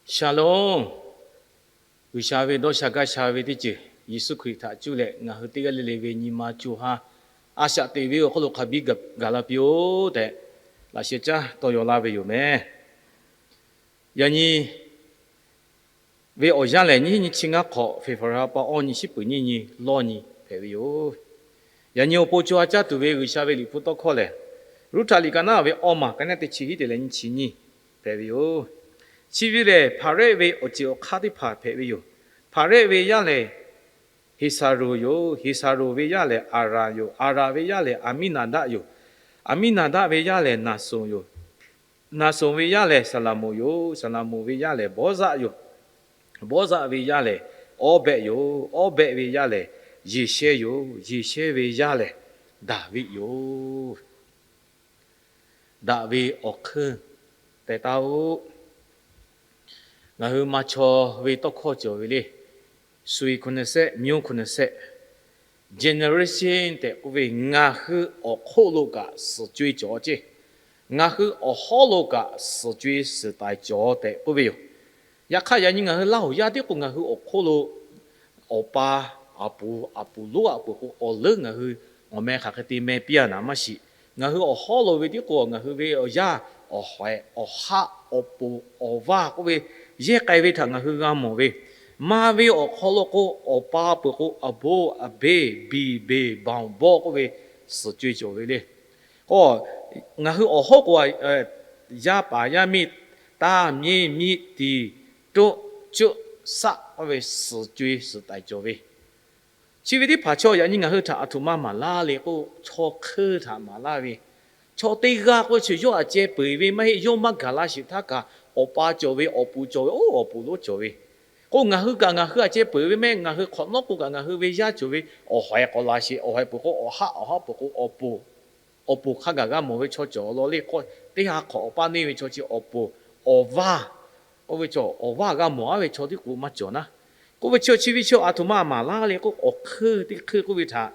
Shalom. G'uiˬsha ve dawˇ sha gaˇ sha ve teˇ ceuˬ, Yeˍsuˆ Hkriꞈ htaꞈ cuˇ leh ngaˬ hui teˇ g'aˇ le le ve nyi ma co ha a shaꞈ teꞈ ve awˬ hk'aw lo hk'a biˇ gaˬ la piˇ-oˆ tehꞈ, laꞈ sheh caˉ tawˇ yaw laˇ ve yoˬ meh. Yaꞈ nyi ve awˬ yanˇ lehˬ, nyiˇ nyiˇ chi ngaˇ hk'awꞈ February ha pa awˇ nyi shiˉ peuˍ nyiˇ nyi lawˇ nyi hpehꞈ ve yoˬ. Yaꞈ nyi awˬ pon co ha caˇ tuˬ ve G'uiˬsha ve Liꞈ hpu tawˇ hkawˇ lehˬ, Ruˇhtaꞈ liꞈ ka naˉ ve awˇ maˬ ka naˉ teˇ chi hiˉ te leh nyiˇ chi nyiˇ hpehꞈ ve yoˬ. Chi ve lehˬ, Hpaˍrehˆ ve awˬ ceuˬ awˬ hk'aˇ teˇ hpaˍ hpehꞈ ve yoˬ. Hpaˍrehˆ ve yaˇ lehˬ, Heˍsaˍroˍ yoˬ. Heˍsaˍroˍ ve yaˇ lehˬ, Aˍraˍ yoˬ. Aˍraˍ ve yaˇ lehˬ, Aˍmiˇnaˍdaˆ yoˬ. Aˍmiˇnaˍdaˆ ve yaˇ lehˬ, Naˍsoˍ yoˬ. Naˍsoˍ ve yaˇ lehˬ, Saˍlaˍmonˍ yoˬ. Saˍlaˍmonˍ ve yaˇ lehˬ, Bawˇzaˆ yoˬ. Bawˇzaˆ ve yaˇ lehˬ, Awˇbehˆ yoˬ. Awˇbehˆ ve yaˇ lehˬ, Yeˍshehˇ yoˬ. Yeˍshehˇ ve yaˇ lehˬ, Daˍviˆ yoˬ. Daꞈ ve awˬ hk'eunˇ teh taˉ-oˆ. Ngaˬ hui ma chaw ve tawˇ hkawˇ cawˬ ve le, ဆွေ ခုနှစ်ဆက်, မျိုး ခုနှစ်ဆက်, generation tehꞈ k'oˆ ve, ngaˬ hui awˬ hk'oˆ lo kaꞈ suhˍ co-e cawˬ ceˇ. Ngaˬ hui awˬ hawˉ lo kaꞈ suhˍ co-e suhˍ taiˍ cawˬ tehꞈ k'oˆ ve yoˬ. Yaꞈ hk'aˇ, yaꞈ nyi ngaˬ hui Laˇhuˍ yaˇ tiˉ k'o, ngaˬ hui awˬ hk'oˆ lo awˬ pa, a pu, a pu lonˉ a peuˬ k'o, awˬ leuˉ ngaˬ hui awˬ meh hk'aˬ hk'e te meh piˇ-a naˍ maˇ shiˍ. Ngaˬ hui awˬ hawˉ lo ve tiˉ k'o, ngaˬ hui ve awˬ yaˇ, awˬ haiˬ, awˬ haˆ, awˬ poˍ, awˬ vaˇ k'oˆ ve, yehˇ k'ai ve htaꞈ ngaˬ hui g'a mawˬ ve, ma ve awˬ hk'aw lo k'o, awˬ pa peuˬ k'o, a bo, a beˇ, biˬ beˬ, baoˬ bawˆ k'oˆ ve, suhˍ co-e cawˬ ve le. K'o, ngaˬ hui awˬ hawˉ k'o, yaˇ paˍ yaˇ miˇ, taˇ miˇ miˇ tiˍ, toˆ cuˆ saˆ k'oˆ ve, suhˍ co-e suhˍ taiˍ cawˬ ve. Chi ve teˇ hpaˍ chaw yaꞈ nyi ngaˬ hui htaꞈ aˬ htoꞈ ma maˍ laˇ le k'o, chaw hk'eunˇ htaꞈ maˍ laˇ ve. Chaw teˇ g'aˇ k'oˆ ve chi yawˇ aꞈ ceh peuˬ ve maˇ heˆ, yawˇ maˇ gaˬ la sheˍ htaˇ kaꞈ, awˬ pa cawˬ ve, awˬ pu cawˬ ve, oˇ awˬ pu lonˉ cawˬ ve. K'o, ngaˬ hui kaꞈ ngaˬ hui aꞈ ceh peuˬ ve mehˆ, ngaˬ hui hk'awꞈ nawˉ k'o kaꞈ ngaˬ hui ve yaˇ cawˬ ve, awˬ haiˬ k'awꞈ la sheˍ, awˬ haiˬ peuˬ k'o awˬ haˆ, awˬ haˆ peuˬ k'o awˬ poˍ, awˬ poˍ hk'a gaˬ g'a mawˬ ve chaw cawˬ law le k'o, teˇ ha hk'awꞈ awˬ paˇ neˇ ve chaw chi awˬ poˍ, awˬ vaˇ k'oˆ ve chaw, awˬ vaˇ g'a mawˬ-aˉ ve chaw tiˉ k'o maˇ cawˬ naˉ. K'oˆ ve chi chi ve chi aˬ htoꞈ ma maˍ laˇ le k'o, awˬ hk'eunˇ teˇ hk'eunˇ k'oˆ ve htaꞈ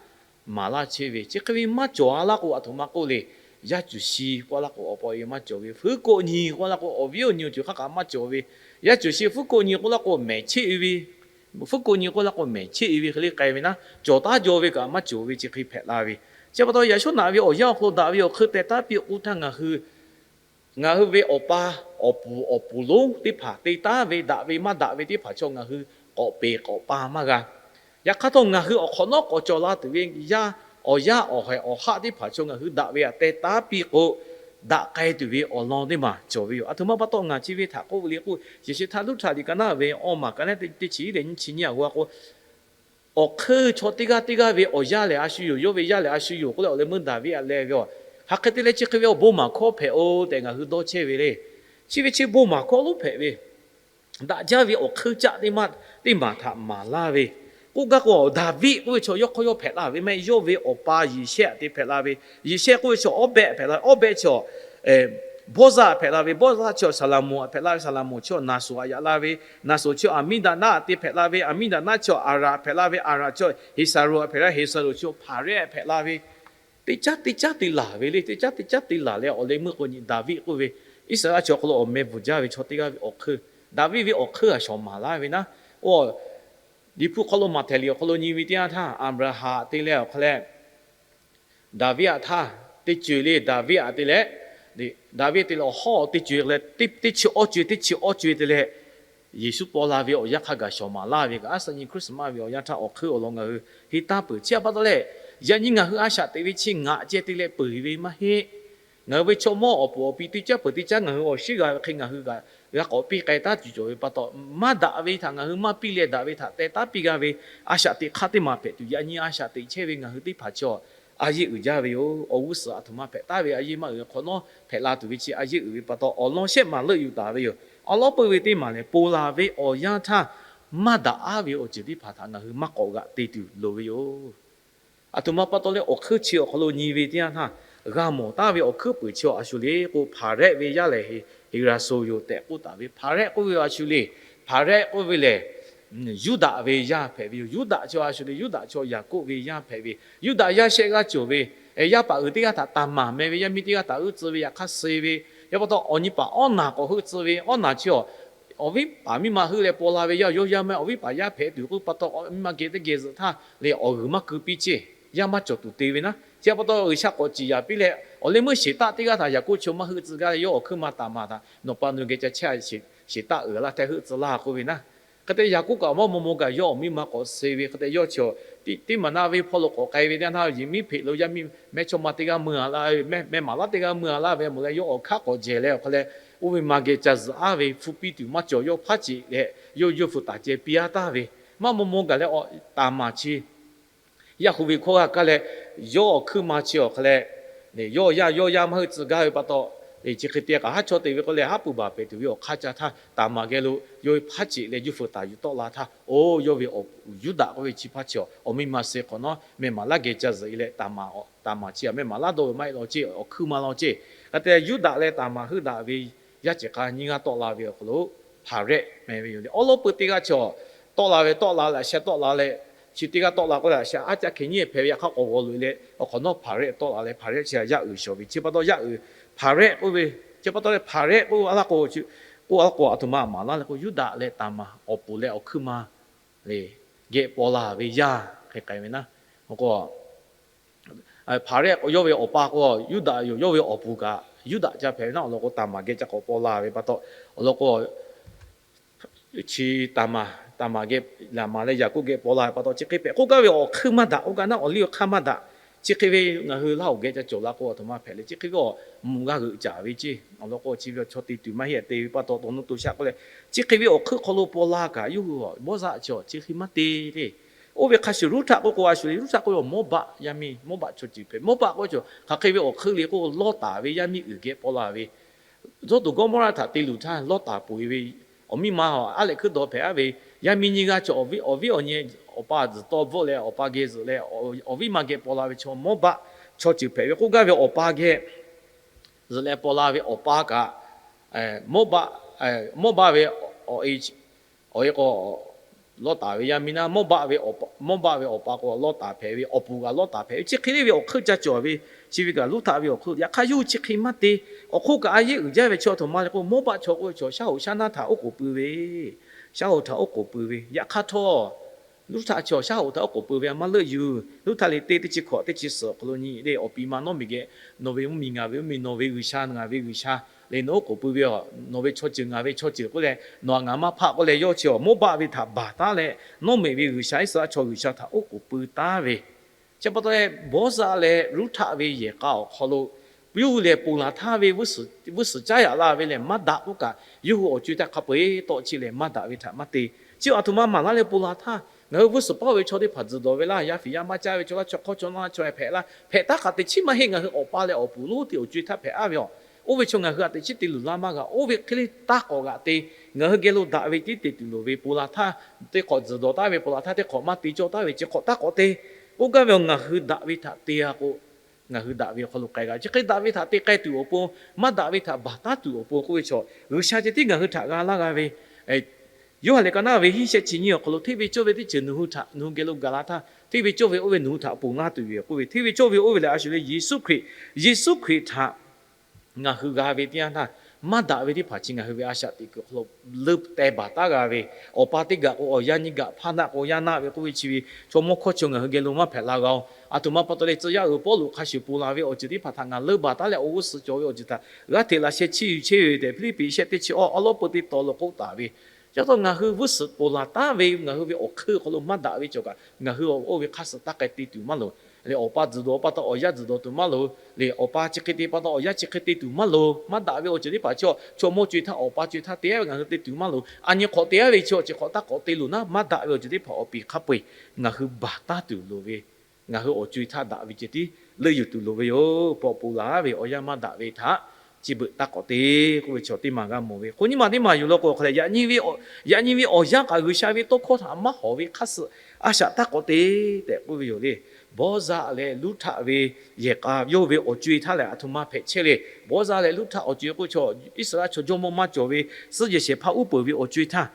maˍ laˇ chehˇ ve. Chi hk'e ve maˇ cawˬ-a laˇ k'o, aˬ htoꞈ ma k'oˆ le. Yaˇ cuˬ shi k'oˆ laˇ k'o, awˬ pa e maˇ cawˬ ve. Fuiˉ koˆ nyi k'oˆ laˇ k'o, awˬ viˉ awˬ nyi awˬ ceuˬ hk'a kaꞈ maˇ cawˬ ve. Yaˇ cuˬ shi fuiˉ koˆ nyi k'oˆ laˇ k'o, mehˍ cheˆ-e ve. Fuiˉ koˆ nyi k'oˆ laˇ k'o, mehˍ cheˆ-e ve hk'e le k'ai ve naˉ, cawˬ taˉ jaw ve kaꞈ maˇ cawˬ ve chi hk'e hpehꞈ la ve. Chi pa taw, yaꞈ shawˉ naꞈ ve awˬ yanˇ awˬ hk'aw lo daꞈ ve awˬ hk'eunˇ teh taˉ piˇ k'oˆ htaˇ, ngaˬ hui ngaˬ hui ve awˬ pa, awˬ pu, awˬ pu lonˉ teˇ hpaˍ te taˉ ve, daꞈ ve maˇ daꞈ ve teˇ hpaˍ chaw ngaˬ hui k'awꞈ peˍ k'awꞈ pa maˇ g'a. Yaꞈ hk'aˇ htawˇ, ngaˬ hui awˬ hk'awꞈ nawˉ k'awꞈ cawˬ la tuˬ ve yaˇ, awˬ yaˇ awˬ haiˬ awˬ haˆ teˇ hpaˍ chaw ngaˬ hui daꞈ ve aꞈ teh taˉ piˇ k'o, daꞈ k'ai tuˬ ve awˬ lawn teˇ maˬ cawˬ ve yoˬ. Aˬ htoꞈ ma pa taw ngaˬ chi ve htaꞈ k'oˆ ve le k'o, Yeˍsuˆ htaˇ Luˉhtaꞈ liꞈ ka naˉ ve awˇ maˬ ka naˉ teˇ chi hiˉ leh nyiˇ chi nyiˇ aꞈ g'aw k'o, awˬ hk'eunˇ chaw teˇ g'aˇ teˇ g'aˇ ve awˬ yaˇ lehˬ a shu yoˬ, yawˇ ve yaˇ lehˬ a shu yoˬ k'oˆ leh awˬ leh meuˇ Daˍviˆ aꞈ leh ve yoˬ. Hk'aˬ hk'e te leh chi hk'e ve awˬ bon maˍ hkawˇ hpehꞈ-o tehꞈ ngaˬ hui dawˇ chehˇ ve le. Chi ve chi bon maˍ hkawˇ lonˉ hpehꞈ ve, daꞈ jaˇ ve awˬ hk'eunˇ caˆ teˇ maˬ, teˇ maˬ htaꞈ maˍ laˇ ve. K'oˆ gaˇ k'o, Daˍviˆ k'oˆ ve chaw yawˇ hk'aw yawˇ hpehꞈ la ve mehˆ, yawˇ ve awˬ pa Yeˍshehˇ aꞈ te hpehꞈ la ve. Yeˍshehˇ k'oˆ ve chaw Awˇbehˆ hpehꞈ la ve, Awˇbehˆ chaw Bawˇzaˆ hpehꞈ la ve, Bawˇzaˆ chaw Saˍlaˍmonˍ hpehꞈ la ve, Saˍlaˍmonˍ chaw Naˍsoˍ aꞈ yaꞈ la ve, Naˍsoˍ chaw Aˍmiˇdaˍnaˆ aꞈ te hpehꞈ la ve, Aˍmiˇdaˍnaˆ chaw Aˍraˍ hpehꞈ la ve, Aˍraˍ chaw Heˍsaˍroˍ aꞈ hpehꞈ la, Heˍsaˍroˍ chaw Hpaˍrehˆ hpehꞈ la ve. Teˇ caˉ teˇ caˉ te laˬ ve le, teˇ caˉ teˇ caˉ te laˬ leh awˬ leh meuˇ k'o nyi Daˍviˆ k'oˆ ve, Iˉsaˍreˍlaˆ chaw hk'aw lo awˬ meh bvuhˬ jaˇ ve chaw teˇ g'aˇ ve awˬ hk'eunˇ, Daˍviˆ ve awˬ hk'eunˇ aꞈ shawˍ maˍ laˇ ve naˉ. Oˇ, Liꞈ hpu hk'aw lo Maꞈhtehˍ liꞈ awˬ hk'aw lo nyi ve teˇ yanˇ htaˇ, Aˍbraˍhanˍ te leh awˬ hk'a leh Daˍviˆ aꞈ htaˇ teˇ co-e le, Daˍviˆ aꞈ te leh, Daˍviˆ te leh awˬ hawˉ teˇ co-e leh, teˇ chi awˇ co-e, teˇ chi awˇ co-e te leh, Yeˍsuˆ paw la ve awˬ yanˇ hk'a gaˬ shawˍ maˍ laˇ ve kaꞈ, a suh nyi Christmas ve awˬ yanˇ htaˇ awˬ hk'eunˇ awˬ lawn ngaˬ hui henˇ taˉ peuˬ. Chi htaꞈ pa taw leh, yaꞈ nyi ngaˬ hui a shaꞈ teꞈ ve chi ngaˬ ceh te leh peuˬ ve maˇ heˆ. Ngaˬ hui ve chaw mawˇ awˬ puˍ awˬ pi teˇ caˉ peuˬ teˇ caˉ ngaˬ hui awˬ shiˉ g'a ve hk'e ngaˬ hui kaꞈ g'a k'awꞈ piˇ k'ai taˉ tuˬ cawˬ ve pa taw, maˇ daꞈ ve htaꞈ ngaˬ hui maˇ piˇ leh daꞈ ve htaꞈ teh taˉ piˇ g'a ve a shaꞈ teꞈ hk'aˇ teˇ maˬ hpehꞈ tuˬ, yaꞈ nyi a shaꞈ teꞈ chehˇ ve ngaˬ hui teˇ hpaˍ chaw a yeˇ uiˍ jaˇ ve yoˬ. Awˬ g'uˇ suhˍ aˬ htoꞈ ma hpehꞈ taˉ ve a yeˇ maˇ uiˍ ve hk'awꞈ nawˉ hpehꞈ la tuˬ ve chi a yeˇ uiˍ ve pa taw, awˬ lawn shehˆ maˬ leuˆ yuˬ taˍ ve yoˬ. Awˬ lawn peuˇ ve teˇ maˬ lehˬ, ponˬ laˬ ve awˬ yanˇ htaˇ maˇ daꞈ-aˉ ve awˬ ceuˬ teˇ hpaˍ htaꞈ ngaˬ hui maˇ k'awꞈ g'aꞈ te tuˬ loˍ ve yoˬ. Aˬ htoꞈ ma pa taw leh awˬ hk'eunˇ chi awˬ hk'aw lo nyi ve teˇ yanˇ htaˇ, g'a mawˬ taˍ ve awˬ hkuiˉ puiˍ chi a shu le k'o, Hpaˍrehˆ ve yaˇ lehˬ Heˍraˍsoˍ yoˬ tehꞈ k'oˆ taˍ ve. Hpaˍrehˆ k'oˆ ve a shu le, Hpaˍrehˆ k'oˆ ve lehˬ Yuˇdaꞈ ve yaˇ hpehꞈ ve yoˬ. Yuˇdaꞈ chi a shu le, Yuˇdaꞈ chaw Yaˍkoˆ ve yaˇ hpehꞈ ve. Yuˇdaꞈ yaˇ shehˆ g'aˇ cawˬ ve, yaˇ paˍ uiˍ teˇ g'aˇ htaꞈ taˍ maˍ meh ve, yaˇ miˇ teˇ g'aˇ htaꞈ g'euˆ tcuh ve, yaꞈ hk'aˇ suh ve, yaˇ pa taw awˬ nyi paˍ awˉ naˬ k'awꞈ heuˆ tcuh ve. Awˉ naˬ chi awˬ Awˬ viˉ paˍ miˇ ma heuˆ leh paw la ve yaˇ yawˇ yaˇ maˇ heˆ, awˬ viˉ paˍ yaˇ hpehꞈ tuˬ k'oˆ pa taw, miˇ ma geh teˇ geh zuhꞈ htaˇ leh awˬ g'uiˬ maˇ keu piˇ ceˇ. Yaˇ maˇ cawˬ tuˬ te ve naˉ. Chi pa taw G'uiˬsha k'awꞈ ciˍ yaˍ piˇ leh, awˬ leh meuˇ sheˍ taˆ teˇ g'aˇ htaꞈ Yaˍkoˆ chi maˇ heuˆ tcuh gaˇ leh, yawˇ awˬ hkuiˉ ma Taˍmaˍ htaꞈ nawˬ pa nawˬ geh ca chehˇ, sheˍ taˆ uiˍ laˇ tehꞈ heuˆ tcuh laˇ k'oˆ ve naˉ. Hk'e te Yaˍkoˆ kaꞈ maˇ maw maw kaꞈ yawˇ awˬ miˇ ma k'awꞈ suh ve hk'e te yawˇ chi teˇ maˬ na ve hpawˇ lo k'awꞈ k'ai ve teˇ yanˇ htaˇ, yehˬ miˉ hpeꞈ lo yaˇ miˇ mehˇchawˇma teˇ g'aˇ meuˇ a laˇ ve, mehˇ maˍ laˇ teˇ g'aˇ meuˇ a laˇ ve mawˬ leh, yawˇ awˬ hk'aˇ k'awꞈ jehˬ leh awˬ hk'a leh, oˇ ve ma geh ca zuhꞈ aˉ ve hpu piˇ tuˬ maˇ cawˬ. Yawˇ hpaˉ ceꞈ leh yawˇ yawˇ hpu taˍ ceh piˇ aˉ taˍ ve, maˇ maw maw kaꞈ leh, Taˍmaˍ chi yaˇ hu ve hkawˇ g'a kaˇ leh, yawˇ awˬ hkuiˉ ma chi awˬ hk'a leh, yawˇ yaˇ yawˇ yaˇ maˇ heuˆ tcuh gaˇ ve pa taw, chi hk'e te kaꞈ haˉ chawˇ te ve k'oˆ leh, haˉ pui baˬ pehˍ tuˬ ve awˬ hk'aˇ ca htaˇ, Taˍmaˍ geh lo yawˇ ve hpaˉ ceꞈ leh yawˇ hpu taˍ yuˬ tawˆ la htaˇ, oˇ yawˇ ve awˬ Yuˇdaꞈ k'oˆ ve chi hpaˇ chi awˬ miˇ ma suh hk'awꞈ nawˉ mehˬ maˍ laˇ geh ca zuhꞈ e leh, Taˍmaˍ chi mehˬ maˍ laˇ dawˇ ve maˇ heˆ law ceˇ, awˬ hkuiˉ ma law ceˇ. Hk'e te Yuˇdaꞈ leh Taˍmaˍ heuˆ daꞈ ve yaˇ ceˬ k'a nyiˇ g'aˇ tawˆ la ve awˬ hk'aw lo Hpaˍrehˆ meh ve yoˬ le. Awˉ lawˉ peuˇ teˇ g'aˇ chi tawˆ la ve, tawˆ la leh a sha tawˆ la leh, chi teˇ g'aˇ tawˆ la k'oˆ leh a sha aˉ caˆ hk'e nyiˇ hpehꞈ ve, yaꞈ hk'aˇ k'awꞈ g'aw loꞈ e leh awˬ hk'awꞈ nawˉ Hpaˍrehˆ tawˆ la leh, Hpaˍrehˆ chi yaˇ uiˍ shawˍ ve. Chi pa taw yaˇ uiˍ Hpaˍrehˆ k'oˆ ve, chi pa taw leh Hpaˍrehˆ k'oˆ a laˇ k'o, k'oˆ a laˇ k'o a htoꞈ ma maˍ laˇ leh k'o, Yuˇdaꞈ leh Taˍmaˍ awˬ puˍ leh awˬ hkuiˉ ma le geh paw la ve yaˇ hk'e k'ai ve naˉ. K'o Hpaˍrehˆ k'o yawˇ ve awˬ pa k'o Yuˇdaꞈ yoˬ, yawˇ ve awˬ puˍ kaꞈ Yuˇdaꞈ ca hpehꞈ ve naˉ. Awˬ lawn k'o Taˍmaˍ geh ca k'awꞈ paw la ve pa taw, awˬ lawn k'o chi Taˍmaˍ, Taˍmaˍ geh, Taˍmaˍ leh Yaˍkoˆ geh paw la ve pa taw chi hk'e hpehꞈ. K'oˆ gaˇ ve awˬ hk'eun maˇ daꞈ, k'oˆ gaˇ naˉ awˬ liˇ awˬ hk'aˇ maˇ daꞈ. Chi hk'e ve ngaˬ hui Laˇ hoꞈ geh ca cawˬ la k'o a htoꞈ ma hpehꞈ le. Chi hk'e ve awˬ mvuhˇ g'a g'euꞈ caˍ ve ceˇ. Awˬ lawn k'o chi ve chaw te tuˬ maˇ heˆ te ve pa taw, taw nuˇ to shaˆ k'oˆ leh, chi hk'e ve awˬ hk'eun hk'aw lo paw la kaꞈ yawˇ hui Bawˇzaˆ chi chi hk'e maˇ te le. Oˇ ve hk'a shuˍ Ruˇhtaꞈ k'oˆ k'o a shuˍ le, Ruˇhtaꞈ k'oˆ ve awˬ Mawˇbaˆ yaˇ miˇ, Mawˇbaˆ chaw ceuˬ hpehꞈ. Mawˇbaˆ k'oˆ ve chaw hk'aˬ hk'e ve awˬ hk'eun le k'o, Lawˇtaˍ ve yaˇ miˇ uiˍ geh paw la ve Sawˉdonˍ Gawˇmawˇraˆ htaꞈ te luˬ htaˇ Lawˇtaˍ peu eˬ ve awˬ miˇ ma a lehˬ hkuiˉ dawˬ hpehꞈ aˉ ve, yaˇ miˇ nyiˇ g'aˇ chaw awˬ viˉ awˬ nyi awˬ pa tzuhˬ taw bvuhˆ leh awˬ pa geh zuhꞈ leh awˬ viˉ ma geh paw la ve chaw Mawˇbaˆ chaw ceuˬ hpehꞈ ve k'oˆ gaˇ ve awˬ pa geh zuhꞈ leh paw la ve awˬ pa kaꞈ, Mawˇbaˆ, Mawˇbaˆ ve awˬ e, awˬ e k'o Lawˇtaˍ ve yaˇ miˇ naˉ, Mawˇbaˆ ve, Mawˇbaˆ ve awˬ pa k'o Lawˇtaˍ hpehꞈ ve, awˬ puˍ kaꞈ Lawˇtaˍ hpehꞈ ve, chi hk'e le ve awˬ hk'eun ca cawˬ ve, chi ve kaꞈ Ruˇhtaꞈ ve awˬ hk'eun. Yaꞈ hk'aˇ yawˇ hui chi hk'e maˇ te. Awˬ hk'oˆ kaꞈ a yeˉ uiˍ jaˇ ve chi a htoꞈ ma le k'o, Mawˇbaˆ chaw k'oˆ ve chaw shaˉ hoꞈ shaˉ naˇ htaꞈ oˉ k'oˍ pui ve, shaˉ hoꞈ htaꞈ oˉ k'oˍ pui ve. Yaꞈ hk'aˇ htawˇ Ruˇhtaꞈ chaw shaˉ hoꞈ htaꞈ oˉ k'oˍ pui ve a maˇ leuˆ yuˬ. Ruˇhtaꞈ liꞈ teˇ teˇ chi hkawꞈ teˇ chi suhˍ awˬ hk'aw lo nyi le, awˬ pi ma Nawˉmiˬ geh, nawˬ ve mvuhˇmiˬ ngaˬ ve mvuhˇmiˬ, nawˬ ve G'uiˬsha ngaˬ ve G'uiˬsha le nawˬ oˉ k'oˍ pui ve, nawˬ ve chaw ceuˬ ngaˬ ve chaw ceuˬ k'oˆ leh nawˬ htaꞈ ngaˬ maˇ hpaˆ k'oˆ leh yawˇ chi Mawˇbaˆ ve htaꞈ baˬ taˉ leh, Nawˉmiˬ ve G'uiˬsha Iˉsaˍreˍlaˆ chaw G'uiˬsha htaꞈ oˉ k'oˍ pui taˉ ve. Chi pa taw leh Bawˇzaˆ leh Ruˇhtaꞈ ve yehˬ k'a awˬ hk'aw lo yawˇ hui lehˬ ponˬ laˬ htaˇ ve g'uˇ suhˍ caˉ yaꞈ la ve lehˬ maˇ daꞈ k'oˆ kaꞈ, yawˇ hui awˬ co e htaˇ hk'a peu eˬ tawˆ chi lehˬ maˇ daꞈ ve htaꞈ maˇ te. Chi a htoꞈ ma maˍ laˇ leh ponˬ laˬ htaˇ, ngaˬ hui g'uˇ suhˍ paˇ ve chaw teˇ hpaˍ tzuhˬ dawˬ ve laˇ, yaˇ fiˍ yaˇ maˇ caˇ ve chaw laˇ, chaw hk'awˇ chaw naˇ chaw hpehꞈ laˇ, hpehꞈ taˉ kaꞈ teꞈ chiˉ maˇ heˆ. Ngaˬ hui awˬ pa leh awˬ puˍ lonˉ teˇ awˬ co e htaˇ hpehꞈ aˉ ve a. Oˇ ve chaw ngaˬ hui htaꞈ teꞈ chiˉ te luˬ laˇ maˇ g'a. Oˇ ve hk'e le taˇ k'awꞈ g'aꞈ te, ngaˬ hui geh lo daꞈ ve tiˉ te tuˬ loˍ ve ponˬ laˬ htaˇ, teˇ hk'awꞈ tzuhˬ dawˬ taˉ ve ponˬ laˬ htaˇ teˇ hk'awꞈ maˇ te cawˇ taˉ ve chi hk'awꞈ taˇ k'awꞈ te. K'oˆ gaˇ ve a, ngaˬ hui daꞈ ve htaꞈ te a k'o, ngaˬ hui daꞈ ve awˬ hk'aw lo k'ai g'a. Chi hk'e daꞈ ve htaꞈ te k'ai tuˬ awˬ pon, maˇ daꞈ ve htaꞈ baˬ taˉ tuˬ awˬ pon k'oˆ ve chaw, G'uiˬsha ceh tiˉ ngaˬ hui htaꞈ g'a laˇ g'a ve, Yoˇhanˬ liꞈ ka naˉ ve hiˉ shehˆ chi nyiˇ awˬ hk'aw lo, hteˇ ve cawˇ ve teˇ ceuˬ nawˬ hui htaꞈ nawˬ hui geh lo gaˬ la htaˇ, hteˇ ve cawˇ ve oˇ ve nawˬ hui htaꞈ ponˬ laˇ tuˬ yoˬ k'oˆ ve. Hteˇ ve cawˇ ve oˇ ve lehˬ a shuˍ le Yeˍsuˆ Hkriꞈ, Yeˍsuˆ Hkriꞈ htaꞈ ngaˬ hui g'a ve teˇ yanˇ htaˇ, maˇ daꞈ ve teˇ hpaˍ chi ngaˬ hui ve a shaꞈ teꞈ kuiˬ hk'aw lo leuˆ teh baˬ taˉ g'a ve, awˬ pa teˇ gaˬ k'o awˬ yaˇ nyiˇ gaˬ, hpaˇ naˆ k'o yaˇ naˆ ve k'oˆ ve chi ve, chaw mawˇ hkawˇ chaw ngaˬ hui geh lo maˇ hpehꞈ la g'a-oˬ. A htoꞈ ma pa taw leh tcuh yaˇ uiˍ Pawˇluꞈ hk'a shuˍ ponˬ laˬ ve awˬ ceuˬ teˇ hpaˍ htaꞈ ngaˬ leuˆ baˬ taˉ leh awˬ g'uˇ suhˍ cawˬ ve awˬ ceuˬ htaꞈ g'aˇ hteꞈ laꞈ sheh chiˇ yuˬ chehˇ ve tehꞈ Hpiˇliˇpiˆ shehˆ teˇ chi awˇ awˉ lawˉ peuˇ teˇ taw lo k'oˆ taˍ ve, chi pa taw ngaˬ hui g'uˇ suhˍ ponˬ laˬ taˉ ve ngaˬ hui ve awˬ hk'eun hk'aw lo maˇ daꞈ ve cawˬ kaꞈ, ngaˬ hui oˇ ve hk'aˇ suh taˇ k'ai te tuˬ maˇ loˍ. Leh awˬ pa tzuhˬ dawˬ pa taw awˬ yaˇ tzuhˬ dawˬ tuˬ maˇ loˍ. Leh awˬ pa chi hk'e te pa taw awˬ yaˇ chi hk'e te tuˬ maˇ loˍ. Maˇ daꞈ ve awˬ ceuˬ teˇ hpaˍ chi chaw mawˇ co e htaˇ awˬ pa co e htaˇ te a ve ngaˬ hui te tuˬ maˇ loˍ. A nyi hk'awꞈ te a ve chi awˬ ceuˬ hk'awꞈ taˇ k'awꞈ te loˍ naˉ, maˇ daꞈ ve awˬ ceuˬ teˇ hpaˍ awˬ piˍ hk'a peu eˬ ngaˬ hui baˬ taˉ tuˬ loˍ ve, ngaˬ hui awˬ co e htaˇ daꞈ ve ceh tiˉ leuˆ yuˬ tuˬ loˍ ve yoˬ. Pawˆ ponˬ laˬ ve awˬ yanˇ maˇ daꞈ ve htaꞈ chi beuꞈ taˇ k'awꞈ te k'oˆ ve chaw teˇ maˬ g'a mawˬ ve. Hk'o nyiˇ maˬ teˇ maˬ yuˬ law k'o hk'a leh, yaꞈ nyi ve awˬ yanˇ kaꞈ G'uiˬsha ve tawˇ hkawˇ htaꞈ maˇ hawˍ ve hk'aˇ suh a shaꞈ taˇ k'awꞈ te tehꞈ k'oˆ ve yoˬ le. Bawˇzaˆ leh Ruˇhtaꞈ ve yehˬ k'a yawˇ ve awˬ co e htaˇ lehˬ a htoꞈ ma hpehꞈ chehˇ le. Bawˇzaˆ leh Ruˇhtaꞈ awˬ co e k'oˆ chaw Iˉsaˍreˍlaˆ chaw jawˇmawˇ maˇ cawˬ ve suhˉ jehˬ shehˍ hpaˇ uˉ peunˍ ve awˬ co e htaˇ,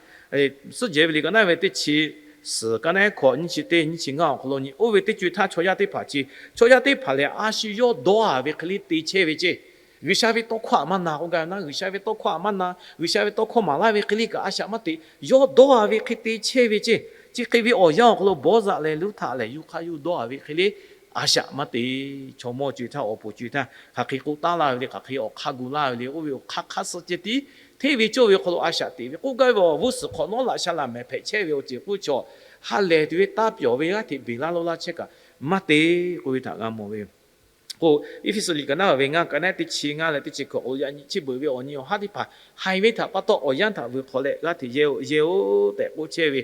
suhˉ jehˬ ve liꞈ ka naˉ ve teˇ chi suhˍ ka naˉ hkawꞈ nyiˇ chi teˇ nyiˇ chi ngaˇ awˬ hk'aw lo nyi, oˇ ve teˇ co e htaˇ chaw yaˇ teˇ hpaˍ chi, chaw yaˇ teˇ hpaˍ lehˬ a shu yawˇ dawˇ a ve hk'e le te chehˇ ve ceˇ. G'uiˬsha ve tawˇ hkawˇ htaꞈ maˇ na k'oˆ gaˇ ve naˉ, G'uiˬsha ve tawˇ hkawˇ htaꞈ maˇ na, G'uiˬsha ve tawˇ hkawˇ maˍ laˇ ve hk'e le kaꞈ a shaꞈ maˇ teꞈ. Yawˇ dawˇ a ve hk'e te chehˇ ve ceˇ. Chi hk'e ve awˬ yanˇ awˬ hk'aw lo Bawˇzaꞈ leh Luˇhtaꞈ lehˬ, yawˇ hk'aˇ yawˇ dawˇ a ve hk'e le a shaꞈ maˇ teꞈ. Chaw mawˇ co-e htaˇ, awˬ poˍ co-e htaˇ, hk'aˬ hk'e k'oˆ taˉ laˇ ve le, hk'aˬ hk'e awˬ hk'aˇ gu laˇ ve le, oˇ ve awˬ hk'aˇ hk'aˇ suh ceh tiˉ hteˇ ve cawˇ ve awˬ hk'aw lo a shaꞈ teꞈ ve k'oˆ gaˇ ve awˬ g'uˇ suhˍ hk'awꞈ nawˉ laꞈ sha laꞈ mehˍ hpehꞈ chehˇ ve awˬ ceuˬ k'oˆ ve chaw, ha lehˬ tuˬ ve taˇ pyawˬ ve g'aˇ hteꞈ beˬ laˇ lawˇ laˇ chehˇ kaꞈ maˇ te k'oˆ ve htaꞈ g'a mawˬ ve yoˬ. K'o, Eˇfeˇsuꞈ liꞈ ka naˉ ve ngaˇ ka naˉ teˇ chi ngaˇ leh teˇ chi hkawꞈ k'o, yaꞈ nyi chi beuꞈ ve awˬ nyi awˬ haˉ teˇ hpaˍ haiˬ ve htaꞈ pa taw awˬ yanˇ htaꞈ vuiˬ hk'awꞈ leh g'aˇ hteꞈ yehˇ-oˆ, yehˇ-oˆ tehꞈ k'oˆ chehˇ ve.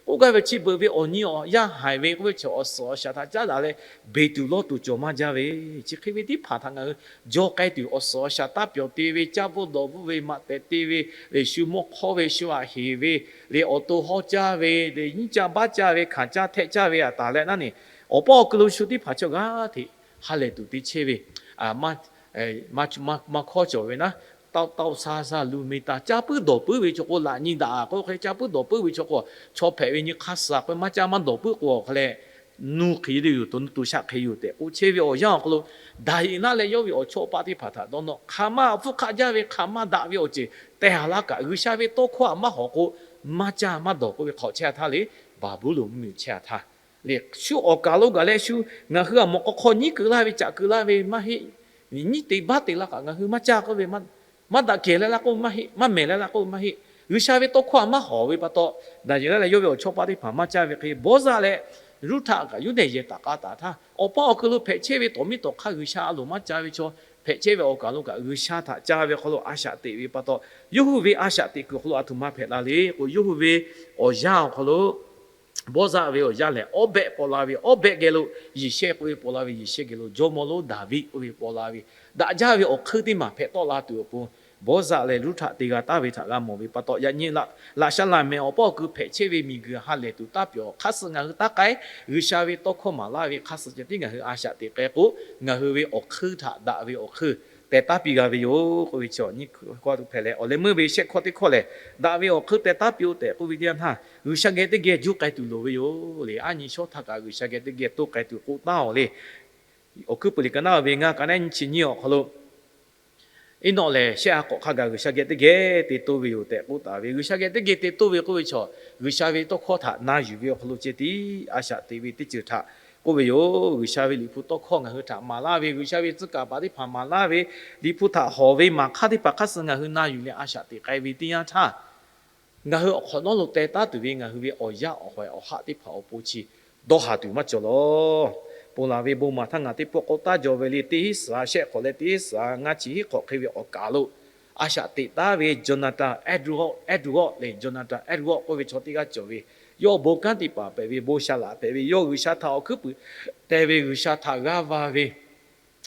K'oˆ gaˇ ve chi beuꞈ ve awˬ nyi awˬ yanˇ haiˬ ve k'oˆ ve chaw awˬ suhˍ awˬ shaˍ htaꞈ caˉ daꞈ leh beˬ tuˬ lawˇ tuˬ cawˬ maˇ jaˇ ve, chi hk'e ve teˇ hpaˍ htaꞈ ngaˬ hui jaw k'ai tuˬ awˬ suhˍ awˬ shaˍ taˇ pyawˬ te ve, caˇ bvuhˇ dawˬ bvuhˇ ve, maꞈ tehˬ te ve, Yeˍsuˆ mawˇ hk'awˇ ve, shu aꞈ heˍ ve, leh awˬ to hawˇ caˇ ve, leh nyiˇ caˇ baˆ caˇ ve, hkanˍ caˇ htehˆ caˇ ve aꞈ taˍ leh naˉ ne, awˬ paˇ awˬ kuiˬ lo shu teˇ hpaˍ chaw g'aˇ hteꞈ ha lehˬ tuˬ te chehˇ ve, maˇ hkawˇ cawˬ ve naˉ, taoˆ taoˆ sha sha lu me taˍ, caˇ puiˉ dawˬ puiˉ ve chaw k'o laꞈ nyi daꞈ k'o hk'e le, caˇ puiˉ dawˬ puiˉ ve chaw k'o, chaw hpehꞈ ve nyi hk'aˇ suh k'o maˇ caˇ maˇ dawˬ puiˉ k'o hk'e leh, nuˇ hk'e le yoˬ, to nuˇ to shaˆ hk'e yoˬ tehꞈ k'oˆ chehˇ ve awˬ yanˇ awˬ hk'aw lo, Daˍyeˍlaˆ leh yawˇ ve awˬ chawˇ paˆ teˇ hpaˍ htaꞈ dawˇ nawˇ, hk'aˬ ma awˬ hpfuhˇ hk'aˆ jaˇ ve, hk'aˬ ma daꞈ ve awˬ ceuˬ teh haˍ laˇ kaꞈ, G'uiˬsha ve tawˇ hkawˇ htaꞈ maˇ hawˍ k'o, maˇ caˇ maˇ dawˬ k'oˆ ve hk'awꞈ chehˇ a htaˇ le, Baˍbuˍlonˍ mvuhˇmiˬ chehˇ a htaˇ le, shu awˬ kaˍ lo gaˬ leh shu ngaˬ hui a mawˬ k'aw hk'aw nyiˉ keu laˇ ve, caꞈ keu laˇ ve maˇ heˆ. Nyiˉ te baˆ te laˇ kaꞈ ngaˬ hui maˇ caˇ k'oˆ ve, maˇ daꞈ kehˬ leh laˇ k'oˆ ve maˇ heˆ, maˇ mehˍ leh laˇ k'oˆ ve maˇ heˆ. G'uiˬsha ve tawˇ hkawˇ htaꞈ maˇ hawˍ ve pa taw, Daˍyeˍlaˆ leh yawˇ ve awˬ chawˇ paˆ teˇ hpaˍ maˇ caˇ ve hk'e, Bawˇzaꞈ leh Ruˇhtaꞈ kaꞈ Yuˇdaꞈ yehˬ taˍ k'a taˍ htaˇ, awˬ paˇ awˬ kuiˬ lo hpehꞈ chehˇ ve tawˍ miˇ tawˍ hk'aˇ G'uiˬsha a loˍ maˇ ca ve chaw hpehꞈ chehˇ ve awˬ kaˍ lo kaꞈ G'uiˬsha htaꞈ ca ve awˬ hk'aw lo a shaꞈ teꞈ ve pa taw, yawˇ hui ve a shaꞈ teꞈ kuiˬ awˬ hk'aw lo a htoꞈ ma hpehꞈ la le k'o, yawˇ hui ve awˬ yanˇ awˬ hk'aw lo Bawˇzaꞈ ve awˬ yanˇ lehˬ, Awˉbehˆ paw la ve, Awˉbehˆ geh lo Yeˍshehˇ k'oˆ ve paw la ve, Yeˍshehˇ geh lo jawˇmawˇ lonˉ Daˍviˆ k'oˆ ve paw la ve, daꞈ jaˇ ve awˬ hk'eun teˇ maˬ hpehꞈ tawˆ la tuˬ awˬ pon, Bawˇzaꞈ leh Ruˇhtaꞈ te g'a taˍ ve htaꞈ g'a mawˬ ve pa taw, yaꞈ nyi laꞈ sha laꞈ mehˍ awˬ paˇ awˬ kuiˬ hpehꞈ chehˇ ve miˬguiˬ ha lehˬ tuˬ taˇ pyawˬ hk'aˇ suh ngaˬ hui taˇ k'ai. G'uiˬsha ve tawˇ hkawˇ maˍ laˇ ve hk'aˇ suh ceh tiˉ ngaˬ hui a shaꞈ teꞈ k'ai k'o, ngaˬ hui ve awˬ hk'eun htaꞈ daꞈ ve awˬ hk'eun teh taˉ piˇ g'a ve yoˬ k'oˆ ve chi awˬ nyi hkawˇ hpehꞈ leh, awˬ leh meuˇ ve shehˆ hkawˇ teˇ hkawˇ lehˬ, daꞈ ve awˬ hk'eun teh taˉ piˇ-oˆ tehꞈ k'oˆ ve teˇ yanˇ htaˇ, G'uiˬsha geh teˇ geh juˇ k'ai tuˬ loˍ ve yoˬ le. Aˉ nyi shawˉ htaˇ kaꞈ G'uiˬsha geh teˇ geh toˇ k'ai tuˬ k'oˆ taˉ-oˬ le. Awˬ hkuiˉ puiˍ liꞈ ka naˉ ve ngaˇ ka naˉ nyiˇ chi nyiˇ awˬ hk'aw lo, Eˇnawˆ lehˬ shehˆ ha k'awꞈ hk'a gaˬ G'uiˬsha geh teˇ geh te toˇ ve yoˬ tehꞈ k'oˆ taˍ ve. G'uiˬsha geh teˇ geh te toˇ ve k'oˆ ve chaw, G'uiˬsha ve tawˇ hkawˇ htaꞈ na yuˬ ve awˬ hk'aw lo ceh tiˉ a shaꞈ teꞈ ve teˇ ceuˬ htaꞈ k'oˆ ve yoˬ. G'uiˬsha ve Liꞈ hpu tawˇ hkawˇ ngaˬ hui htaꞈ maˍ laˇ ve, G'uiˬsha ve tcuh kaˍ paˍ teˇ hpaˍ maˍ laˇ ve, Liꞈ hpu htaꞈ hawˍ ve maˍ hk'aˇ teˇ hpaˍ hk'aˇ suh ngaˬ hui na yuˬ leh a shaꞈ teꞈ k'ai ve teˇ yanˇ htaˇ, ngaˬ hui awˬ hk'awꞈ nawˉ lo teh taˉ tuˬ ve ngaˬ hui ve awˬ yaˇ awˬ hawehˬ awˬ haˆ teˇ hpaˍ awˬ pon chi dawˇ haˍ tuˬ maˇ cawˬ lawˬ. Ponˬ laˬ ve bon maˍ htaˇ ngaˬ teˇ pawˆ k'awꞈ taˇ jaw ve le. Teˇ hinˉ suhˍ shehˆ hk'awꞈ leh teˇ hinˉ suhˍ ngaˇ chi hinˉ hk'awꞈ hk'e ve awˬ kaˍ lo a shaꞈ teꞈ taˉ ve Jonathan Edwards, Edwards le, Jonathan Edwards k'oˆ ve chaw teˇ g'aˇ cawˬ ve, yawˇ bon kanˉ teˇ hpaˍ hpehꞈ ve, bon sha laꞈ hpehꞈ ve, yawˇ G'uiˬsha htaꞈ awˬ hkuiˉ puiˍ teh ve, G'uiˬsha htaꞈ g'aˇ va ve,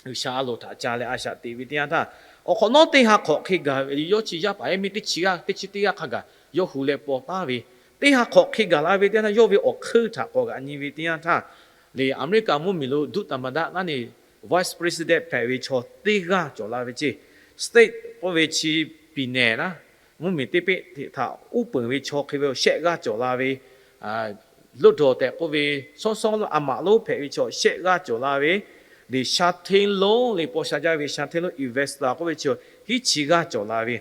G'uiˬsha a loˍ htaꞈ ca leh a shaꞈ teꞈ ve teˇ yanˇ htaˇ, awˬ hk'awꞈ nawˉ teˇ ha hk'awꞈ hk'e gaˬ ve, yawˇ chi yaˇ paˍ yaˇ miˇ teˇ chi g'aˇ teˇ chi teˇ g'aˇ hk'a gaˬ yawˇ hu leh paw taˉ ve, teˇ ha hk'awꞈ hk'e gaˬ la ve teˇ yanˇ htaˇ, yawˇ ve awˬ hk'eun htaꞈ k'awꞈ g'aꞈ nyi ve teˇ yanˇ htaˇ, le America mvuhˇmiˬ lo duˆ taˍ maˍ daꞈ naˉ ne, vice president hpehꞈ ve chaw teˇ g'aˇ cawˬ la ve ceˇ. State k'oˆ ve chi piˍ nehˬ naˉ, mvuhˇmiˬ teˇ peˆ htaꞈ uˉ peunˍ ve chaw hk'e ve shehˆ g'aˇ cawˬ la ve, loˇ dawˬ tehꞈ k'oˆ ve, shawˉ shawˉ lo a maꞈ lonˉ hpehꞈ ve chaw shehˆ g'aˇ cawˬ la ve, le sha hteˇ lonˉ le paw sha jaˇ ve sha hteˇ lonˉ investor k'oˆ ve chaw hiˉ chi g'aˇ cawˬ la ve,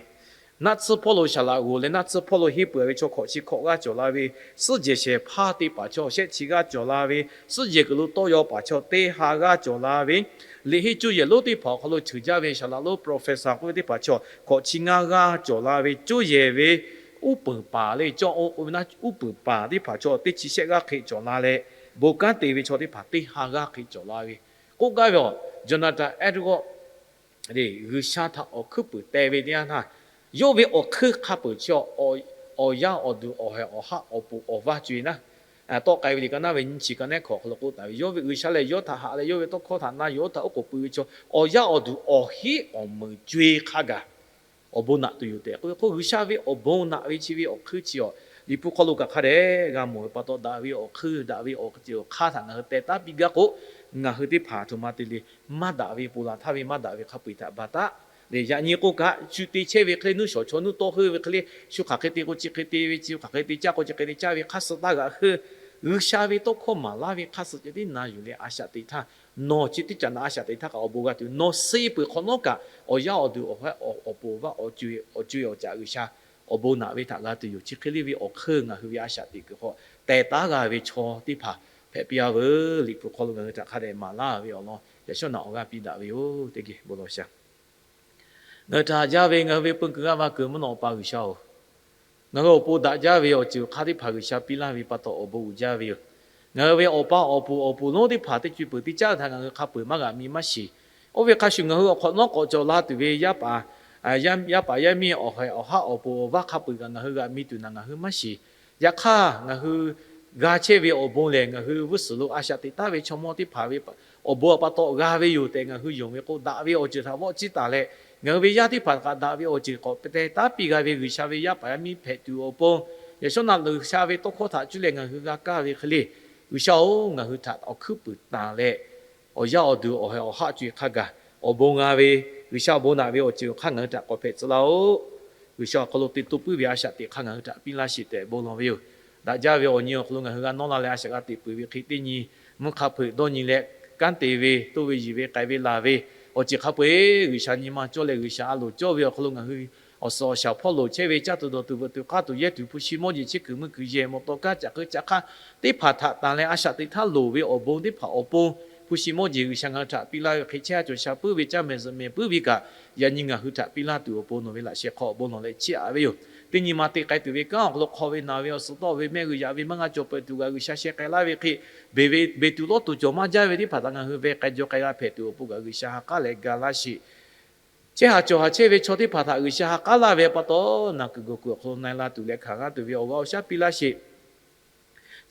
naˆ tsuhˇ hpawˇ lo shaˍ laꞈ g'oˍ leh naˆ tsuhˇ hpawˇ lo henˇ peuˬ ve chaw hkawꞈ chi hkawꞈ g'aˇ cawˬ la ve, suhˉ jehˬ shehˍ hpaˇ teˇ hpaˍ chaw shehˆ chi g'aˇ cawˬ la ve, suhˉ jehˬ kuiˬ lo tawˇ yaw paˍ chaw teˇ ha g'aˇ cawˬ la ve, liꞈ henˇ cuˇ yehˬ lonˉ teˇ hpaˍ awˬ hk'aw lo cheuˬ jaˇ ve shaˍ laꞈ lonˉ professor k'oˆ ve teˇ hpaˍ chaw hkawꞈ chi ngaˇ g'aˇ cawˬ la ve, cuˇ yehˬ ve uˉ peunˍ paˍ le cawˇ oˇ k'oˆ ve naˉ, uˉ peunˍ paˍ teˇ hpaˍ chaw teˇ chi shehˆ g'aˇ hk'e cawˬ la leh, bon kanˉ te ve chaw teˇ hpaˍ teˇ ha g'aˇ hk'e cawˬ la ve, k'oˆ gaˇ ve awˬ Jonathan Edwards le G'uiˬsha htaꞈ awˬ hkuiˉ puiˍ teh ve teˇ yanˇ htaˇ, yawˇ ve awˬ hk'eun hk'a peuˬ chi awˬ yaˇ awˬ duˬ awˬ hehˍ awˬ haˆ awˬ poˍ awˬ vaˇ co-e naˉ, tawˆ k'ai ve liꞈ ka naˉ ve nyiˇ chi ka nehˉ hkawꞈ hk'aw lo k'oˆ taˍ ve, yawˇ ve G'uiˬsha lehˬ yawˇ htaꞈ haꞈ leh yawˇ ve tawˇ hkawˇ htaꞈ na yuˬ awˬ htaꞈ oˉ k'oˍ pui ve chaw, awˬ yaˇ awˬ duˬ awˬ hinˉ awˬ meunˍ co-e hk'a gaˬ awˬ bon naꞈ tuˬ yoˬ tehꞈ k'oˆ ve k'o, G'uiˬsha ve awˬ bon naꞈ ve chi ve awˬ hk'eun chi awˬ Liꞈ hpu hk'aw lo kaꞈ hk'a dehꞈ g'a mawˬ ve pa taw, daꞈ ve awˬ hk'eun daꞈ ve awˬ ceuˬ awˬ hk'aˇ htaꞈ ngaˬ hui teh taˉ piˇ gaˇ k'o, ngaˬ hui teˇ hpaˍ a htoꞈ ma te le, maˇ daꞈ ve ponˬ laˬ htaˇ ve maˇ daꞈ ve hk'a peu-eˬ htaꞈ baˬ taˉ le. Yaꞈ nyi k'oˆ kaꞈ, shu te chehˇ ve hk'e le nuˇ shawˍ chaw nuˇ tawˇ heuˆ ve hk'e le, shu hk'aˬ hk'e te k'o chi hk'e te ve, chi hk'aˬ hk'e te caˇ k'o chi hk'e te caˇ ve hk'aˇ suh taˇ g'aꞈ heuˆ. G'uiˬsha ve tawˇ hkawˇ maˍ laˇ ve hk'aˇ suh ceh tiˉ na yuˬ leh a shaꞈ teꞈ htaˇ, Nawˬ chi teˇ caꞈ naꞈ a shaꞈ teꞈ htaˇ kaꞈ awˬ bon g'a tuˬ, nawˬ suh peuˬ hk'awꞈ nawˉ kaꞈ awˬ yaˇ awˬ duˬ awˬ haiˉ awˬ pon awˬ bon awˬ jaˇ G'uiˬsha awˬ bon naꞈ ve htaꞈ g'a tuˬ yoˬ. Chi hk'e le ve awˬ hk'eun ngaˬ hui ve a shaꞈ teꞈ kuiˬ hk'aw tehˬ taˉ g'a ve chaw teˇ hpaˍ hpehꞈ piˇ-a veuˬ. Liꞈ hpu hk'aw lo ngaˬ hui htaꞈ hk'a dehꞈ maˍ laˇ ve awˬ lawn yaꞈ shawˉ naꞈ awˬ g'aˇ piˇ daꞈ ve yoˬ. Teˇ geh bon lawˬ shaˍ. Ngaˬ hui htaꞈ haꞈ jaˇ ve ngaˬ hui ve peu kuiˬ g'aˇ va kuiˬ mvuhˇ naw Awˬ pa G'uiˬsha-oˬ, ngaˬ hui awˬ pon daꞈ jaˇ ve awˬ ceuˬ awˬ hk'aˇ teˇ hpaˍ G'uiˬsha piˇ laˇ ve pa taw awˬ bon uiˍ jaˇ ve yoˬ. Ngaˬ hui ve awˬ pa awˬ pon awˬ pon lonˉ teˇ hpaˍ teˇ co e peuˬ teˇ caˉ htaꞈ ngaˬ hui hk'a peu-eˬ maˇ g'aꞈ mi maˇ shiˍ. Oˇ ve hk'a shuˍ ngaˬ hui awˬ hk'awꞈ nawˉ k'awꞈ cawˬ la tuˬ ve yaˇ paˍ yaˇ miˇ awˬ haiˬ awˬ haˉ awˬ pon awˬ vaˇ hk'a peu-eˬ kaꞈ ngaˬ hui g'aꞈ mi tuˬ naꞈ ngaˬ hui maˇ shiˍ. Yaꞈ hk'aˇ ngaˬ hui g'a chehˇ ve awˬ bon lehˬ, ngaˬ hui g'uˇ suhˍ lo a shaꞈ teꞈ taˉ ve chaw mawˇ teˇ hpaˍ ve awˬ bon awˬ pa taw g'a ve yoˬ tehꞈ ngaˬ hui yonˍ ve k'o, daꞈ ve awˬ ceuˬ htaꞈ vawˆ ciˇ taˍ leh, ngaˬ hui ve yaˇ teˇ hpaˍ kaꞈ daꞈ ve awˬ ceuˬ k'awꞈ tehˬ taˉ piˇ g'a ve G'uiˬsha ve yaˇ paˍ yaˇ miˇ hpehꞈ tuˬ awˬ pon, yaꞈ shawˉ naꞈ G'uiˬsha ve tawˇ hkawˇ htaꞈ cuˇ leh ngaˬ hui g'a kaˇ ve hk'e le, G'uiˬsha-oˬ, ngaˬ hui htaꞈ awˬ hkuiˉ puiˍ tanˍ leh, awˬ yaˇ awˬ duˬ awˬ haiˬ awˬ haˆ co-e hk'a gaˬ awˬ bon g'a ve, G'uiˬsha awˬ bon naꞈ ve awˬ ceuˬ awˬ hk'aˇ ngaˬ hui htaꞈ k'awꞈ hpehꞈ tcuh laˇ-oˆ. G'uiˬsha awˬ hk'aw lo te to puiˉ ve a shaꞈ teꞈ hk'aˇ ngaˬ hui htaꞈ piˇ laˇ sheˍ tehꞈ bon lawˬ ve yoˬ. Daꞈ jaˇ ve awˬ nyi awˬ hk'aw lo ngaˬ hui g'a nawˇ la leh a shaꞈ g'a teꞈ peuˬ ve hk'e teˇ nyi mvuhˇ hk'a peu-eˬ dawˇ nyi leh, kanˉ te ve, toˇ ve yiˬ ve, k'ai ve laˬ ve, awˬ ceuˬ hk'a peu-eˬ G'uiˬsha nyi ma cawˇ leh G'uiˬsha a loˍ cawˇ ve awˬ hk'aw lo ngaˬ hui awˬ suhˍ awˬ shaˍ hpawˇ loˍ chehˇ ve caˇ tuˬ dawˬ tuˬ veuꞈ tuˬ k'aˇ tuˬ yehˇ tuˬ hpu shi mawˇ jeˬ chehˇ kuiˬ mui kuiˬ yehˬ mawˬ tawˍ kaˇ caꞈ k'eu caꞈ hk'aˇ teˇ hpaˍ htaꞈ tanˍ leh a shaꞈ teꞈ htaˇ loˍ ve awˬ bon teˇ hpaˍ awˬ pon hpu shi mawˇ jeˬ G'uiˬsha ngaˬ hui htaꞈ piˇ laˇ ve hk'e chehˇ a cawˬ sha puiˉ ve caˇ mehˍ zuhꞈ mehˍ puiˉ ve kaꞈ, yaꞈ nyi ngaˬ hui htaꞈ piˇ laˇ tuˬ awˬ pon nawˬ ve laꞈ sheh hk'aw awˬ bon lawˬ leh chiˇ aꞈ ve yoˬ. Teˇ nyi ma te k'ai tuˬ ve kanˉ awˬ hk'aw lo hk'aw ve naˬ ve awˬ suhˍ tawˆ ve mehˆ g'uiˬ yaꞈ ve maˇ g'a cawˬ peuˬ tuˬ kaꞈ G'uiˬsha sheh k'ai laˇ ve hk'e, beˬ ve beˬ tuˬ lawˇ tuˬ cawˬ maˇ jaˇ ve teˇ hpaˍ htaꞈ ngaˬ hui ve k'ai jaw k'ai g'a hpehꞈ tuˬ awˬ pon kaꞈ G'uiˬsha ha k'aˉ leh ga laˇ sheˍ. Chehˇ haˍ cawˬ haˍ chehˇ ve chaw teˇ hpaˍ htaꞈ G'uiˬsha ha k'aˉ laˇ ve pa taw, naˬ kuiˬ gawˬ kuiˬ awˬ hk'aw lo na-e la tuˬ leh hkanˍ g'aˇ tuˬ ve awˬ g'aˇ awˬ shaˉ piˇ laˇ sheˍ.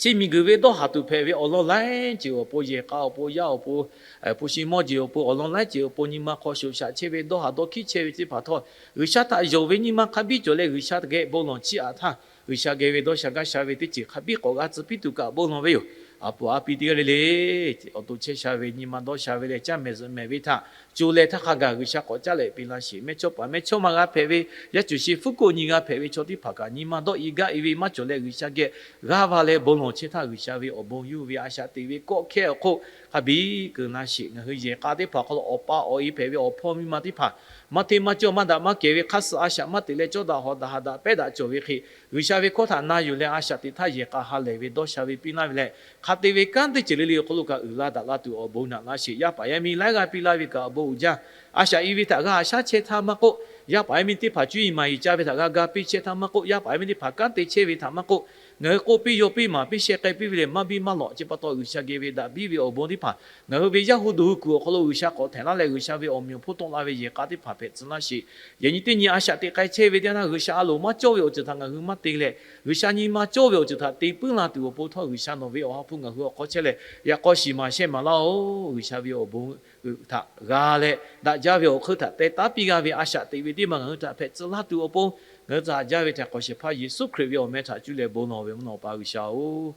Chi miˬguiˬ ve dawˇ haˍ tuˬ hpehꞈ ve awˬ lawn laiˉ ceuˬ awˬ pon, yehˬ k'a awˬ pon, yaˇ awˬ pon, hpu shi mawˇ jeˬ awˬ pon, awˬ lawn laiˉ ceuˬ awˬ pon nyi ma hk'aw shoꞈ shaꞈ chehˇ ve dawˇ haˍ dawˇ hkiˉ chehˇ ve teˇ hpaˍ htawˇ, G'uiˬsha htaꞈ yonˍ ve nyi ma hk'a biˇ cawˬ leh G'uiˬsha geh bon lawˬ chiˇ aꞈ htaˇ, G'uiˬsha geh ve dawˇ sha gaˇ sha ve teˇ ceuˬ hk'a biˇ k'awꞈ g'a tcuh piˇ tuˬ kaꞈ bon lawˬ ve yoˬ. A poˍ a pi teˇ g'aˇ le le, awˬ to chehˇ sha ve nyi ma dawˇ sha ve leh caˇ mehˍ zuhꞈ mehˍ ve htaꞈ co leh htaˇ hk'a gaˬ G'uiˬsha k'awꞈ caˉ leh piˇ laˇ sheˍ. Mehˇchawˇ paˍ mehˇchawˇma g'a hpehꞈ ve, yaˇ cuˬ shi hpfuhˇ koˆ nyi g'a hpehꞈ ve chaw teˇ hpaˍ kaꞈ nyi ma dawˇ i gaˇ i ve maˇ cawˬ leh G'uiˬsha geh g'aˇ va leh bon lawˬ chehˇ htaˇ, G'uiˬsha ve awˬ bon yuˇ ve a shaꞈ teꞈ ve kawˆ hkehˇ awˬ hk'oˆ hk'a biˇ keu laˇ sheˍ. Ngaˬ hui yehˬ k'a teˇ hpaˍ hk'aw lo awˬ pa awˬ e hpehꞈ ve awˬ hpawˇ miˇ ma teˇ hpaˍ maˇ hteˇ maˇ cawˇ maˇ daꞈ maˇ kehˬ ve hk'aˇ suh a shaꞈ maˇ teꞈ leh cawˇ daꞈ hawˍ daꞈ haꞈ daꞈ pehˉ daꞈ cawˬ ve hk'e, G'uiˬsha ve hkawˇ htaꞈ na yuˬ leh a shaꞈ teꞈ htaˇ yehˬ k'a ha lehˬ ve dawˇ sha ve piˇ laˇ ve leh, hk'a te ve kanˉ teˇ ceuˬ le le awˬ hk'aw lo kaꞈ uiˍ la daꞈ la tuˬ awˬ bon naꞈ laˇ sheˍ. Yaˇ paˍ yaˇ miˇ laiˉ g'aˇ piˇ laˇ ve kaꞈ awˬ bon uiˍ jaˇ. A shaꞈ i ve htaꞈ g'a haꞈ shaˉ chehˇ htaˇ maˇ k'oˆ, yaˇ paˍ yaˇ miˇ teˇ hpaˍ cuˇ yiˍ maˍ yiˍ ca ve htaꞈ g'a ga piˇ chehˇ htaˇ maˇ k'oˆ, yaˇ paˍ yaˇ miˇ teˇ hpaˍ kanˉ te chehˇ ve htaꞈ maˇ k'oˆ, ngaˬ hui k'oˆ piˇ yaw piˇ maˍ piˇ sheh k'ai piˇ ve lehˬ maˇ biˇ maˇ lawꞈ. Chi pa taw G'uiˬsha geh ve daꞈ biˇ ve awˬ bon teˇ hpaˍ ngaˬ hui ve yaˇ hu duˬ hui kuiˬ awˬ hk'aw lo G'uiˬsha k'awꞈ htehˍ laˇ leh G'uiˬsha ve awˬ meꞈ awˬ hponˇ tawˆ la ve yehˬ k'a teˇ hpaˍ hpehꞈ tcuh laˇ sheˍ. Yaꞈ nyi teˇ nyi a shaꞈ teꞈ k'ai chehˇ ve teˇ yanˇ htaˇ G'uiˬsha a loˍ maˇ cawˇ ve awˬ ceuˬ htaꞈ ngaˬ hui maˇ te leh, G'uiˬsha nyi ma cawˇ ve awˬ ceuˬ htaꞈ te puiˉ la tuˬ awˬ pon htawˇ, G'uiˬsha nawˬ ve awˬ ha hpu ngaˬ hui awˬ hk'aw chehˇ leh yaꞈ k'aw shiˍ maˍ shehˇ maˍ laˇ-oˬ. G'uiˬsha ve awˬ bon htaꞈ g'a leh daꞈ jaˇ ve awˬ hk'eun htaꞈ teh taˉ piˇ g'a ve a shaꞈ teꞈ ve teˇ maˬ ngaˬ hui htaꞈ hpehꞈ tcuh laˇ tuˬ awˬ pon, ngaˬ hui htaꞈ haꞈ jaˇ ve htaꞈ hk'awꞈ shehˍ hpaˇ Yeˍsuˆ Hkriꞈ ve awˬ meh htaꞈ cuˇ leh bon lawˬ ve mvuhˇ naw Awˬ pa G'uiˬsha-oˬ,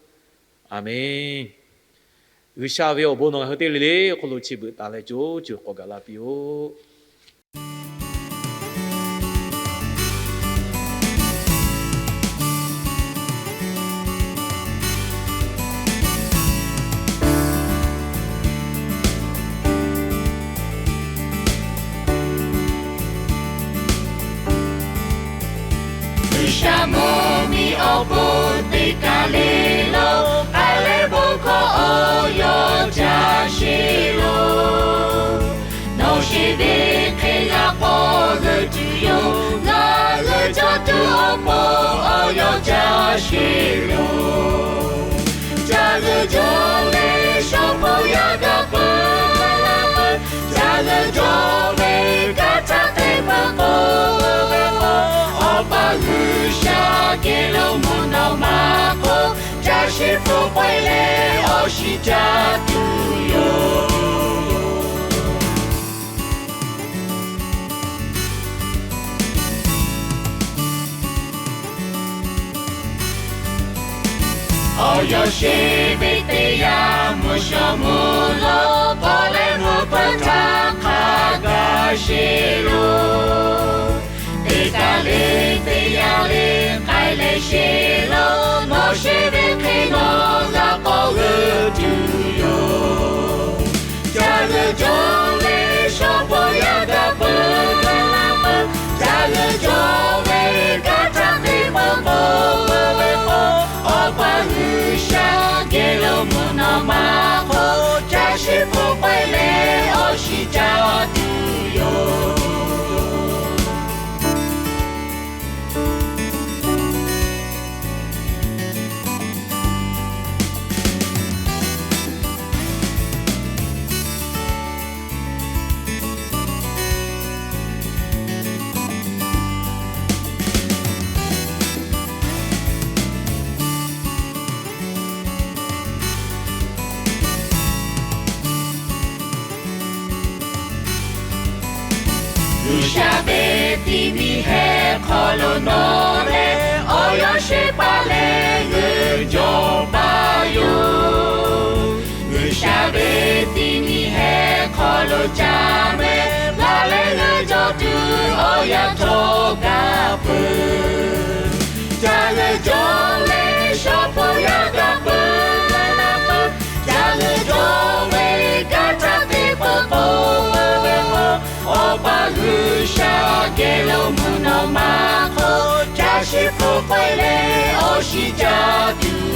Aˍmenˍ. G'uiˬsha ve awˬ bon nawˬ ngaˬ hui teˇ le le awˬ hk'aw lo chi beuꞈ taˍ leh co co k'awꞈ gaˬ la piˇ-oˆ. G'uiˬsha mvuhˇmiˬ awˬ pon teˇ kaˬ le lo, k'ai leh bon hkawˇ awˬ yaw ca sheˍ lo. Nawˬ sheˍ ve hk'e g'a k'awꞈ g'euꞈ tuˬ yoˬ. G'a g'euꞈ cawˇ tuˬ awˬ pon awˬ yaw ca sheˍ lo. Ca g'euꞈ cawˇ ve shaw hpu yaˇ ga peuˬ, ca g'euꞈ cawˇ ve kanˉ htaꞈ te peuˬ k'o, Awˬ pa G'uiˬsha geh lo mvuhˇ naw ma k'o, ca shiˍ hpu k'oˆ leh awˬ shiˍ ca tuˬ yoˬ. Awˬ yaw sheˍ ve teˇ yanˇ mvuhˇ shawˍ mvuhˇ lo k'awꞈ leh mvuhˇ hpeuꞈ htaˇ hk'a gaˬ sheˍ lo. Teˇ kaˬ le teˇ yanˇ le k'ai leh sheˍ lo. Nawˬ sheˍ ve hk'e nawˬ g'a k'awꞈ g'euꞈ tuˬ yoˬ. g'euꞈ jaw ve shawˉ pawˆ yaˇ g'a peuˬ g'a laˇ peuˬ, ca g'euꞈ jaw ve kanˉ htaˇ te peuˬ peuˬ peuˬ ve k'o, Awˬ pa G'uiˬsha geh lo mvuhˇ naw ma hk'oˆ caˇ shiˍ hpu k'oˆ leh awˬ shiˍ ca tuˬ yoˬ. G'uiˬsha ve ti mi heh hk'aw lo nawˬ leh awˬ yawˇ sheˍ paˍ leh g'euꞈ jaw paˍ yoˬ. G'uiˬsha ve ti mi heh hk'aw lo ca meh la leh g'euꞈ jaw tuˬ awˬ yanˇ htawˇ gaˬ peuˬ. Ca g'euꞈ jaw ve shawˉ pawˆ yaˇ g'a peuˬ g'a laˇ peuˬ, ca g'euꞈ jaw ve kanˉ htaˇ te peuˬ peuˬ peuˬ ve k'o, Awˬ pa G'uiˬsha geh lo mvuhˇ naw ma hk'oˆ caˇ shiˍ hpu k'oˆ leh awˬ shiˍ ca tuˬ